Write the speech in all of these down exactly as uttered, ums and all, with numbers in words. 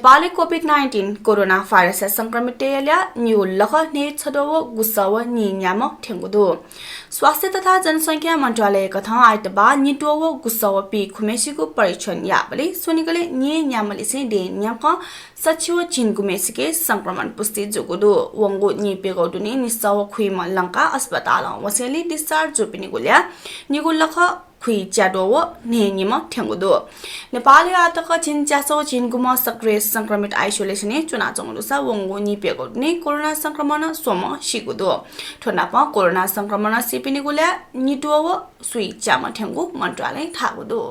नेपालय् COVID nineteen corona भाइरसया संक्रमिततय्‌या ल्याः निगू लख न्हय् छद्वः व गुसः व नीन्याम्ह थ्यंगु दु। स्वास्थ्य तथा जनसंख्या मन्त्रालयकथं आइतबाः निद्वः व गुसः व पीखुम्हेसिगु परीक्षण याःबलय् स्वनिगलय् नीन्याम्हलिसें दँय्‌न्याकं सछि व झिंगुम्हेसिके संक्रमण पुष्टि जूगु दु। वंगु नीप्यघौ दुने निसः व खुइम्ह लंकाः अस्पतालं वसेंलि discharge जूपिनिगु ल्याः निगू लख खुइच्याद्वः व न्हय्‌निम्ह थ्यंगु दु। नेपालय् आःतक झिंच्यासः व झिंगुम्ह सक्रिय संक्रमित isolation-य् च्वनाच्वंगु दुसा वंगु नीप्यघौ दुने कोरोना संक्रमणं स्वम्ह सीगु दु। थ्व नापं कोरोना संक्रमणं सीपिनिगु ल्याः निद्वः व स्वीच्याम्ह थ्यंगु मन्त्रालयं धाःगु दु।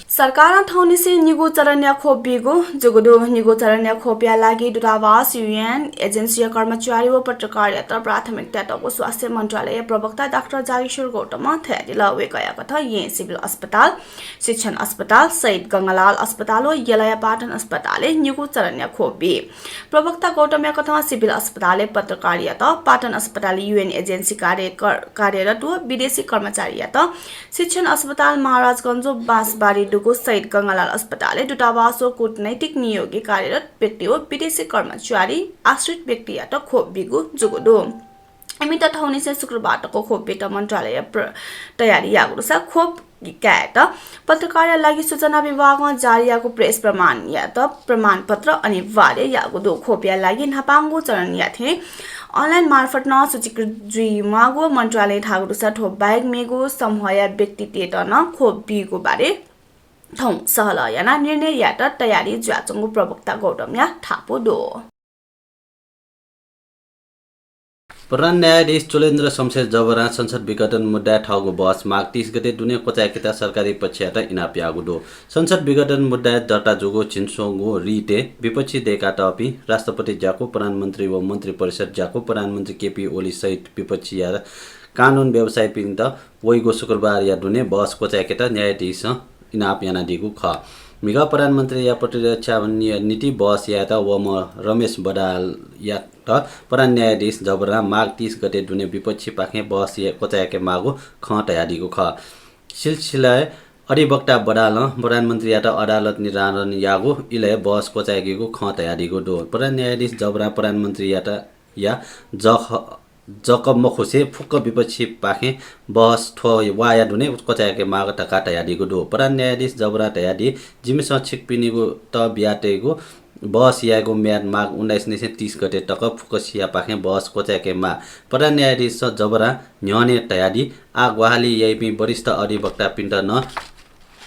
सरकारं थौंनिसें निगू चरणया खोप बीगु जूगु दु। निगू चरणया खोपया लागि दूतावास, UN agency-या कर्मचारी व पत्रकारयात प्राथमिकता तःगु स्वास्थ्य मन्त्रालयया प्रवक्ता डाक्टर जागेश्वर गौतमं धयादिल। वय्‌कःयाकथं येँ सिभिल अस्पताल, शिक्षण अस्पताल, शहीद गंगालाल अस्पताल व यलया पाटन अस्पतालय् निगू चरणया खोप बी। प्रवक्ता गौतमयाकथं सिभिल अस्पतालय् पत्रकारयात, पाटन अस्पतालय् UN agency कार्य-, कर-, कार्यरत व विदेशी कर्मचारीयात, शिक्षण अस्पताल महाराजगंज व बाँसबारी दुगु शहीद गंगालाल अस्पतालय् दूतावास व कूटनैतिक नियोगय् कार्यरत व्यक्ति व विदेशी कर्मचारी आश्रित व्यक्तियात खोप बीगु जूगु दु। इमित थौंनिसें शुक्रबार तक खोप बीत मन्त्रालयं प्र-, तयारी याःगु दुसा खोप कायेत पत्रकारया लागि सूचना विभागं जारी याःगु प्रेस प्रमाणयात प्रमाणपत्र अनिवार्य याःगु दु। खोपया लागि न्हापांगु चरणया थें online मार्फत नं सूचीकृत जुइमाःगु मन्त्रालयं धाःगु दुसा थ्व बाहेक मेगु समूहया व्यक्तितय्‌त नं खोप बीगु बारे थौं सहलह यानाः निर्णय यायेत तयारी जुयाच्वंगु प्रवक्ता गौतमया धापू दु। प्रधान न्यायाधीश चोलेन्द्र शमशेर जबरां संसद विघटन मुद्दाय् थःगु बहस माघ तीस गते दुने क्वचाय्‌केत सरकारी पक्षयात इनाप याःगु दु। संसद विघटन मुद्दाय् दर्ता जूगु झिंस्वंगू रिटय् विपक्षी दय्‌कातःपिं राष्ट्रपति ज्याकू, प्रधानमन्त्री व मन्त्रिपरिषद ज्याकू, प्रधानमन्त्री केपी ओली सहित विपक्षीया कानून व्यवसायीपिन्त वइगु शुक्रबारया दुने बहस क्वचाय्‌केत न्यायाधीशं इनाप यानादीगु खः। म्हिगः प्रधानमन्त्रीया प्रतिरक्षा नि-, निंतिं बहस यायेत वःम्ह रमेश बडालयात प्रधान न्यायाधीश जबरां माघ तीस गते दुने विपक्षीपाखें बहस या-, क्वचाय्‌के माःगु खँ धयादीगु खः। सिलसिलाय् अधिवक्ता बडालं प्रधानमन्त्रीयात अदालत निर्धारण याःगु इलय् बहस क्वचाय्‌केगु खँ धयादीगु दु। प्रधान न्यायाधीश जबरां प्रधानमन्त्रीयात या जख-, जक मखुसें फुक्क विपक्षीपाखें बहस थ्व वाःया दुने क्वचाय्‌के माःगु धकाः धयादीगु दु। प्रधान न्यायाधीश जबरां धयादी, जिमिसं छिकपिनिगु त बियातयेगु बहस यायेगु म्याद माघ उन्नाइस निसें तीस गते तक फुक्कसियापाखें बहस क्वचाय्‌के माः। प्रधान न्यायाधीश जबरां न्ह्यःने धयादी, आः ग्वाहालि याइपिं वरिष्ठ अधिवक्तापिन्त नं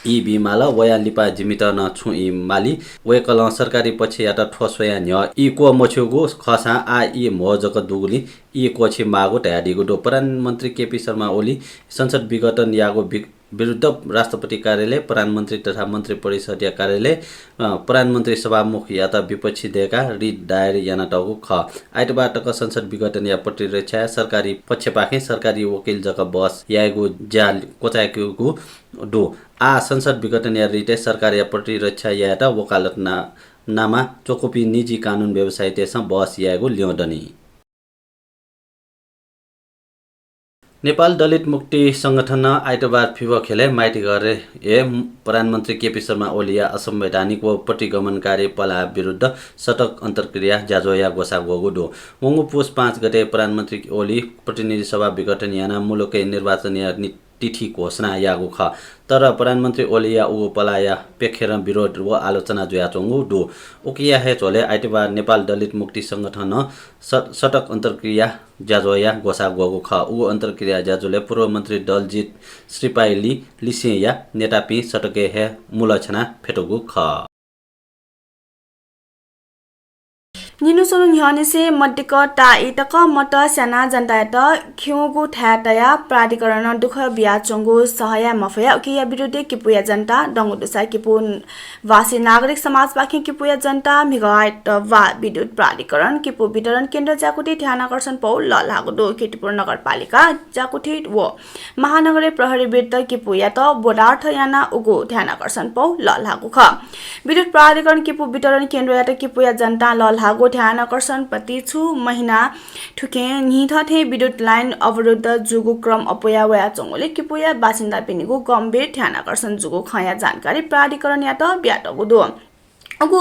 ई बीमाल, वया लिपा जिमित नं छुं ई माली। वय्‌कलं सरकारी पक्षयात थ्व स्वयाः न्ह्यः ई क्वःमछ्यूगु खःसां आः ई म्हो जक दुगुलिं ई क्वःछी माःगु धयादीगु दु। प्रधानमन्त्री केपी शर्मा ओली संसद विघटन याःगु वि-, विरुद्ध राष्ट्रपति कार्यालय, प्रधानमन्त्री तथा मन्त्रिपरिषदया कार्यालय, अ, प्रधानमन्त्री सभामुखयात विपक्षी दय्‌काः रिट दायर यानातःगु खः। आइतबार तक संसद विघटनया प्रतिरक्षाय् सरकारी पक्षपाखें सरकारी वकिल जक बहस यायेगु ज्या क्वचाय्‌केगु दु। आः संसद विघटनया रिटय् सरकारया प्रतिरक्षा यायेत वकालत ना-, नामा च्वकूपिं निजी कानून व्यवसायीतय्‌सं बहस यायेगु ल्यं दनि। नेपाल दलित मुक्ति संगठनं आइतबार फिफा खेलय् माइतीघरय् प्रधानमन्त्री केपी शर्मा ओलीया असंवैधानिक व प्रतिगमनकारी पलाः विरुद्ध सडक अन्तर्क्रिया ज्याझ्वःया ग्वसाः ग्वःगु दु। वंगु पुस पाँच गते प्रधानमन्त्री ओली प्रतिनिधि सभा विघटन यानाः मुलुकय् निर्वाचनया नि-, तिथि घोषणा याःगु खः। तर प्रधानमन्त्री ओलीया उगु पलाःया प्यखेरं विरोध व आलोचना जुयाच्वंगु दु। उकिया हे झ्वलय् आइतबार नेपाल दलित मुक्ति संगठनं स-, सडक अन्तर्क्रिया ज्याझ्वःया ग्वसाः ग्वःगु खः। उगु अन्तर्क्रिया ज्याझ्वलय् पूर्व मन्त्री दलजित श्रीपाइली लिसेंया नेतापिं सडकय् हे मुलछ्याना फ्यतुगु खः। निन्हु स्वन्हु न्ह्यःनिसें मदिक्क ताःई तक मत स्यानाः जनतायात खिउँगु थाय् तयाः प्राधिकरणं दुःख बियाच्वंगु सह याये मफयाः उकिया विरुद्धय् किपूया जनता दंगु दुसा किपू वासी नागरिक समाजपाखें किपूया जनता म्हिगः आइतबाः विद्युत प्राधिकरण किपू वितरण केन्द्र ज्याकुथि ध्यानाकर्षण पौ लःल्हाःगु दु। कीर्तिपुर नगरपालिका ज्याकुथि व महानगरीय प्रहरी विरुद्ध किपूयात बोधार्थ यानाः उगु ध्यानाकर्षण पौ लःल्हाःगु खः। विद्युत प्राधिकरण किपू वितरण केन्द्रयात किपूया जनतां लःल्हाःगु ध्यानाकर्षण पति छु महिना थुखें न्हिथं थें विद्युत लाइन अवरुद्ध जूगु क्रम अप्वया वयाच्वंगुलिं किपुया बासिन्दापिनिगु गम्भीर ध्यानाकर्षण जूगु खँया जानकारी प्राधिकरणयात बियातःगु दु। उगु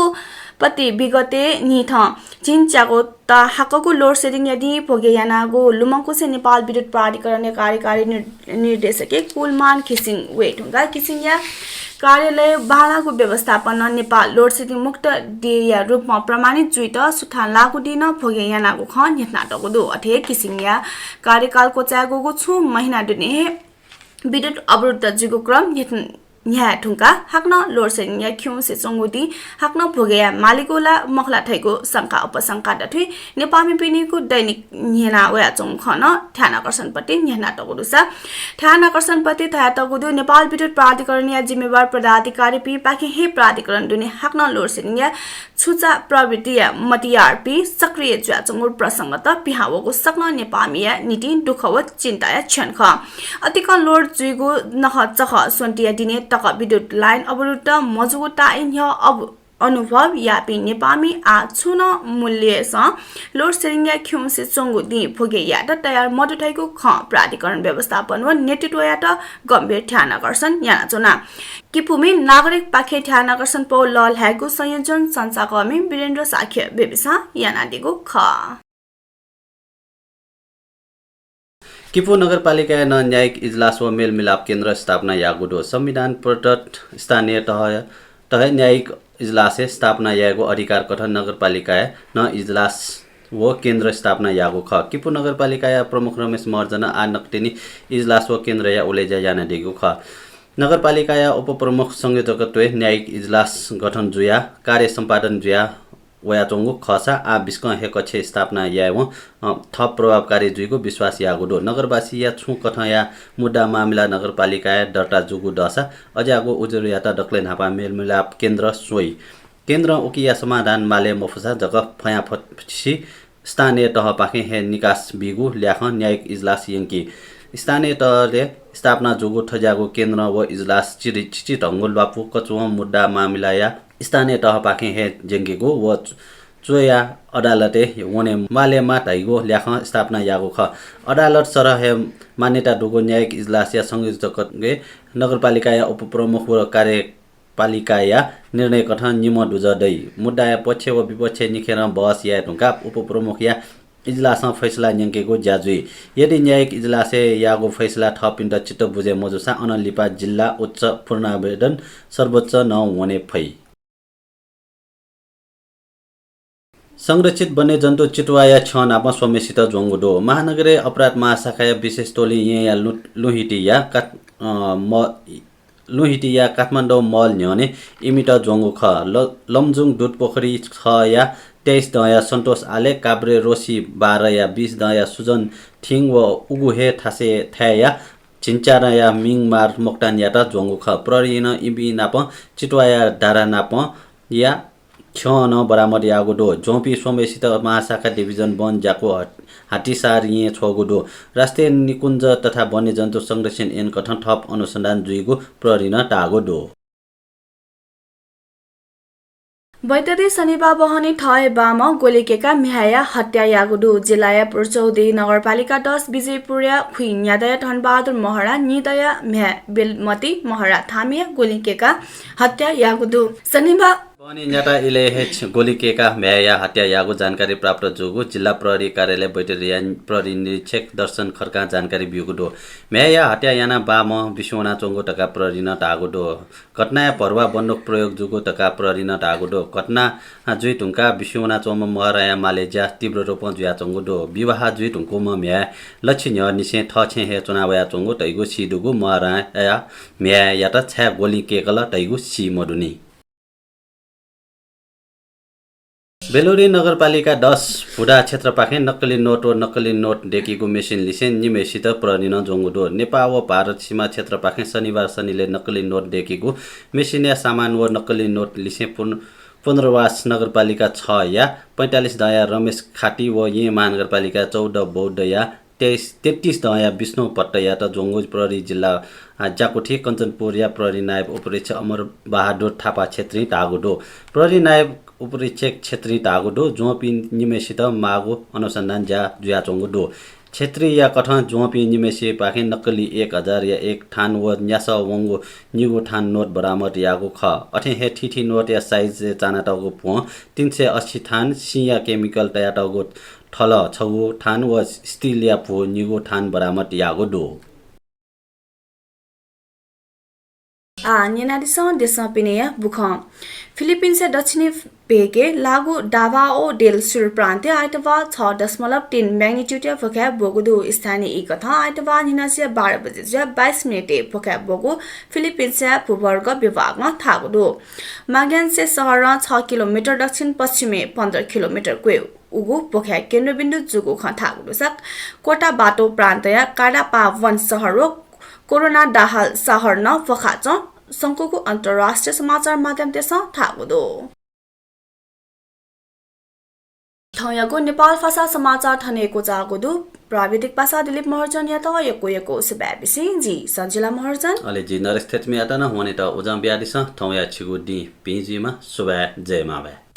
पति विगते न्हिथं झिंच्यागू त हाकःगु लोड सेडिङया दिं भोगे यानागु लुमंकुसे नेपाल विद्युत प्राधिकरणया कार्यकारी निर्-, निर्देशकय् कुलमान घिसिङ वये धुंकाः घिसिङया कार्यालय बांलाःगु व्यवस्थापनं नेपाल लोड सेडिङ मुक्त देय्‌या रूपमा प्रमाणित जुइत सुथां लाःगु दिं नं भोगे यानागु खँ न्ह्यथनातःगु दु। अथे घिसिङया कार्यकाल क्वचाय्‌गूगु छुं महिना दुने हे विद्युत अवरुद्ध जुइगु क्रम न्ह्यथन-, न्ह्याये धुंकाः हाकनं लोड सेडिङया खिउँसे च्वंगु दिं हाकनं भोगे याये मालीगु ला मखु ला धइगु शंका उपशंका दथुइ नेपाःमिपिनिगु दैनिक न्ह्यना वयाच्वंगु खँ नं ध्यानाकर्षण पति न्ह्यथनातःगु दुसा ध्यानाकर्षण पति धयातःगु दु। नेपाल विद्युत प्राधिकरणया जिम्मेवार पदाधिकारीपिंपाखें हे प्राधिकरण दुने हाकनं लोड सेडिङया छुचा प्रवृत्तिया मतियारपिं सक्रिय जुयाच्वंगु प्रसंगत पिहां वःगु सकलें नेपाःमिया निंतिं दुःख व चिन्ताया क्षण खः। अतिकं लोड जुइगु नखःचखः स्वन्तिया दिने तक विद्युत लाइन अवरुद्ध मजूगु ताःई न्ह्यः अव-, अनुभव याःपिं नेपाःमि आः छुं नं मूल्यसं लोड सेडिङया खिउँसे च्वंगु दिं भोगे यायेत तयार मदु धइगु खँ प्राधिकरण व्यवस्थापन व नेतृत्वयात गम्भीर ध्यानाकर्षण यानाच्वना। किपुमि नागरिकपाखें ध्यानाकर्षण पौ लःल्हायेगु संयोजन सञ्चारकर्मी वीरेन्द्र शाक्य बेबिसां यानादीगु खः। किपू नगरपालिकाय् नं न्यायिक इजलास व मेलमिलाप केन्द्र स्थापना याःगु दु। संविधान प्रदत्त स्थानीय तह, तह न्यायिक इजलासय् स्थापना यायेगु अधिकार कथं नगरपालिकाय् नं इजलास व केन्द्र स्थापना याःगु खः। किपू नगरपालिकाया प्रमुख रमेश महर्जनं आः नकतिनि इजलास व केन्द्रया उलेज्या यानादीगु खः। नगरपालिकाया उपप्रमुख संयोजकत्वय् न्यायिक इजलास गठन जुयाः कार्य सम्पादन जुया वयाच्वंगु खःसा आः बिस्कं हे कक्ष स्थापना यायेवं, अ, थप प्रभावकारी जुइगु विश्वास याःगु दु। नगरवासीया छुं कथंया मुद्दा मामिला नगरपालिकाय् दर्ता जूगु दःसा अज्याःगु उजुरयात दकलय् न्हापां मेलमिलाप केन्द्र स्वइ। केन्द्रं उकिया समाधान माले मफुसा जक फयाफछि स्थानीय तहपाखें हे निकास बीगु ल्याखं न्यायिक इजलास यंकी। स्थानीय तहले स्थापना जूगु थज्याःगु केन्द्र व इजलास चिरि-, चिचिधंगु ल्वापु कचुवं मुद्दा मामिलाया स्थानीय तहपाखें हे ज्यंकीगु व च्व-, च्वया अदालतय् वने मालेमा धइगु ल्याखं स्थापना याःगु खः। अदालत सरह हे मान्यता दुगु न्यायिक इजलासया संयोजकत्वय् नगरपालिकाया उपप्रमुख व कार्य पालिकाया निर्णय कथं निम्ह दुजः दइ। मुद्दाया पक्ष व विपक्ष निखेरं बहस याये धुंकाः उपप्रमुखया इजलासं फैसला न्यंकेगु ज्या जुइ। यदि न्यायिक इजलासय् याःगु फैसला थःपिन्त चित्त बुझे मजूसा अनंलिपा जिल्ला उच्च पुनरावेदन सर्वोच्च नं वने फइ। संरक्षित वन्यजन्तु चितुवाया छ्यं नापं स्वम्हेसित ज्वंगु दु। महानगरय् अपराध महाशाखाया विशेष टोलीं येँया लु-, लुहिटीया काठ-, अ, म-, लुहिटीया काठमाडौं मल न्ह्यःने इमित ज्वंगु खः। ल-, लमजुङ दुधपोखरी छया तेइस दँया सन्तोष आले, काभ्रे रोसी बाह्रया बीस दँया सुजन थिङ व उगु हे थासे थाय्‌या झिंच्यादँया मिङमार मोक्तानयात ज्वंगु खः। प्रहरीं इमि नाप चितुवाया धारा नापं या छ्यं नं बरामद याःगु दु। ज्वंपिं स्वम्हेसित महाशाखा डिभिजन वन ज्याकू हट-, हात्तीसार येँ छ्वःगु दु। राष्ट्रिय निकुञ्ज तथा वन्यजन्तु संरक्षण ऐन कथं थप अनुसन्धान जुइगु प्रहरीं नं धाःगु दु। बैतडी शनिबाः बहनी थःहे बामं गोली कय्‌काः म्ह्याय्‌या हत्या याःगु दु। जिल्लाया पुर्चौदी नगरपालिका दस विजयपुरया खुइ न्यादँया धनबहादुर महरा, निदँया म्ह्याय् बेलमती महरा थामिया गोली कय्‌काः हत्या याःगु दु। शनिबाः बहनी न्याता इलय् हे छ-, गोली कय्‌काः म्ह्याय्‌या हत्या याःगु जानकारी प्राप्त जूगु जिल्ला प्रहरी कार्यालय बैतडीया प्रहरी निरीक्षक दर्शन खड्कां जानकारी ब्यूगु दु। म्ह्याय्‌या हत्या यानाः बामं बिस्युं वनाच्वंगु धकाः प्रहरीं नं धाःगु दु। घटनाय् भरुवा बन्दुक प्रयोग जूगु धकाः प्रहरीं नं धाःगु दु। घटना जुइ धुंकाः बिस्युं वनाच्वंम्ह महराया मालेज्या तीव्र रूपं जुयाच्वंगु दु। विवाह जुइ धुंकूम्ह म्ह्याय् लच्छि न्ह्यःनिसें थःछेँ हे च्वना वयाच्वंगु धइगु सीदुगु महराया म्ह्याय्‌यात छाय् गोलिं कय्‌कल धइगु सी मदुनि। बेलुरी नगरपालिका दस भुडा क्षेत्रपाखें नक्कली नोट व नक्कली नोट दय्‌कीगु मेसिन लिसें निम्हेसित प्रहरीं नं ज्वंगु दु। नेपाः व भारत सीमा क्षेत्रपाखें शनिबार सनिलय् नक्कली नोट दय्‌कीगु मेसिनया सामान व नक्कली नोट लिसें पुन-, पुनर्वास नगरपालिका छया पैंतालिस दँया रमेश खाती व येँ महानगरपालिका चौध बौद्धया तेइस, तेत्तिस दँया विष्णु भट्टयात ज्वंगु प्रहरी जिल्ला, आ, ज्याकुथि कञ्चनपुरया प्रहरी नायब उपरीक्षक अमर बहादुर थापा क्षेत्रीं धाःगु दु। प्रहरी नायब उपरीक्षक क्षेत्री धाःगु दु। ज्वंपिं निम्हय्सित माःगु अनुसन्धान ज्या जुयाच्वंगु दु। क्षेत्रीया कथं ज्वंपिं निम्हय्सिपाखें नक्कली एक हजारया एक थान व न्यासः वंगु निगू थान नोट बरामद याःगु खः। अथें हे थीथी नोटया साइजय् चानातःगु भ्वं तीन सय अस्सी थान, सिंया chemical तयातःगु थल छगू थान व steelया भू निगू थान बरामद याःगु दु। आः न्यनादिसँ देशं पिनेया बुखँ। फिलिपिन्सया दक्षिणी भेगय् लाःगु दाभाओ डेल सुर प्रान्तय् आइतबाः छ दशमलव तीन magnitudeया भ्वखाय् ब्वःगु दु। स्थानीय ई कथं आइतबाः न्हिनसिया बाह्र बजे जुयाः बाइस मिनेटय् भ्वखाय् ब्वःगु फिलिपिन्सया भूवर्ग विभागं धाःगु दु। माग्यान्से शहरं छ किलोमिटर दक्षिण पश्चिमय् पन्ध्र किलोमिटर क्वय् उगु भ्वखाय् केन्द्रबिन्दु जूगु खँ धाःगु दुसा कोटाबाटो प्रान्तया काडापावन शहर व कोरोना दाहाल शहर नं भ्वखाय् च्वं संकूगु अन्तर्राष्ट्रिय समाचार माध्यमतय्सं धाःगु दु। थौंयागु नेपाल भाषा समाचार थन हे क्वचाःगु दु। प्राविधिक पासा दिलीप महर्जनयात यक्व यक्व सुभाय् बिसें जि सञ्जिला महर्जन। अले जि नरेश थेच्मीयात नं वनेत उजं बियादिसँ। थौंया छिगु दिं भिं जुइमा। सुभाय्, जय मांभाय्।